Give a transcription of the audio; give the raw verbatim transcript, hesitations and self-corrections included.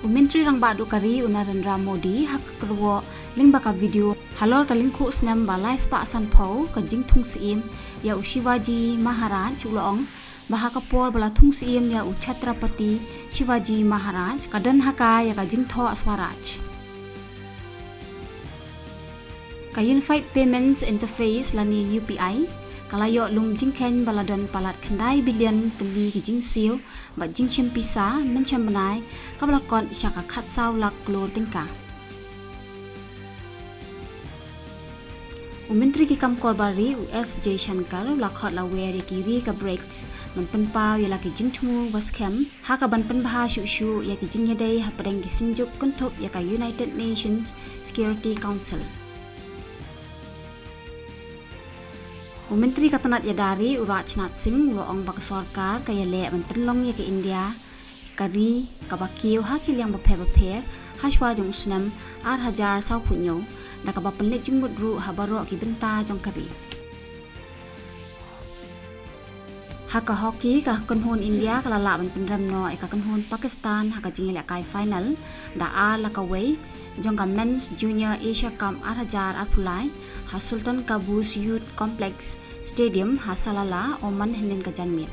U Myntri Rangbah Duh ka ri u Narendra Modi ha ka kyrwoh lyngba ka video halor ka lyngkhuh snem ba lai spah sanphew ka jingthung syiem ïa u Shivaji Maharaj u la ong ba ha ka por ba la thung syiem ïa u Chhatrapati Shivaji Maharaj ka don ha ka ïa ka jingthoh Swaraj. Ka Unified Payments Interface lane U P I ka la ïoh lum jingkheiñ ba la don palat khyndai billion tylli ki jingsiew bad jingshim pisa mynshem bnai kaba la kot sha ka khatsaw lak klur tyngka. U Myntri ki kam kor bar ri u S Jaishankar u la khot la wer ïa ki ri ka BRICS ban pynpaw ïa la ki jingthmu ba skhem ha ka ban pynbha shuh shuh ïa ki jingïadei hapdeng ki synjuk kynthup ïa ka United Nations Security Council. U Myntri ka tnat ïada ri u Rajnath Singh u la ong ba ka sorkar ka ïaleh ban pynlong ïa ka India ka ri kaba kiew ha ki liang bapher bapher ha shuwa jong u snem ar hajar saw phew hynñiew da kaba pynleit jingmut ruh ha baroh ki bynta jong ka ri. Ha ka hockey, ka kynhun India ka la lah ban pynrem noh ïa ka kynhun Pakistan ha ka jingïalehkai final da ar la kawei jong ka Men's Junior Asia Cup ar hajar arphew lai ha Sultan Qaboos Youth Complex Stadium ha Salalah, Oman hynnin ka janmiet.